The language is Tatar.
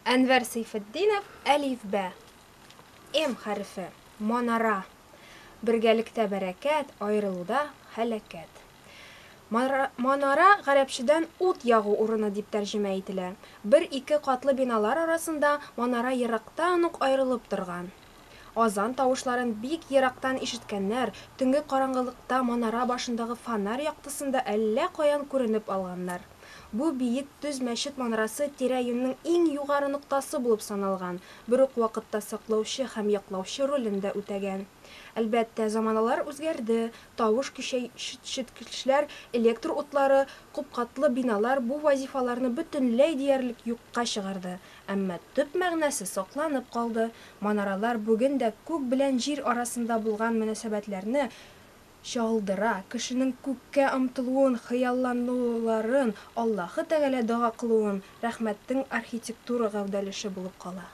Әнвәр Сәйфетдинов, Әлифбә. М хәрефе. Манара. Бергәлектә бәрәкәт, аерылуда һәлакәт. Манара гарәпчәдән ут ягу урыны дип тәрҗемә ителә. Бер-ике катлы биналар арасында манара ерактан ук аерылып торган. Азан тавышларын бик ерактан ишеткәннәр, төнге караңгылыкта манара башындагы фонарь яктысында әллә каян күренеп алганнар. Бу биек төз мәчет манарасы тирә-юньнең иң югары ноктасы булып саналган, бер үк вакытта саклаучы һәм яклаучы ролен дә үтәгән. Әлбәттә, заманалар үзгәрде, тавыш көчәйткечләр, электр утлары, күпкатлы биналар бу вазифаларны бөтенләй диярлек юкка чыгарды, әмма төп мәгънәсе сакланып калды, манаралар бүген дә күк белән җир арасында булган мөнәсәбәтләрне чагылдыра, кешенең күккә омтылуын, хыяллануларын, Аллаһы Тәгалә дога кылуын, рәхмәтнең архитектура гәүдәлеше булып кала.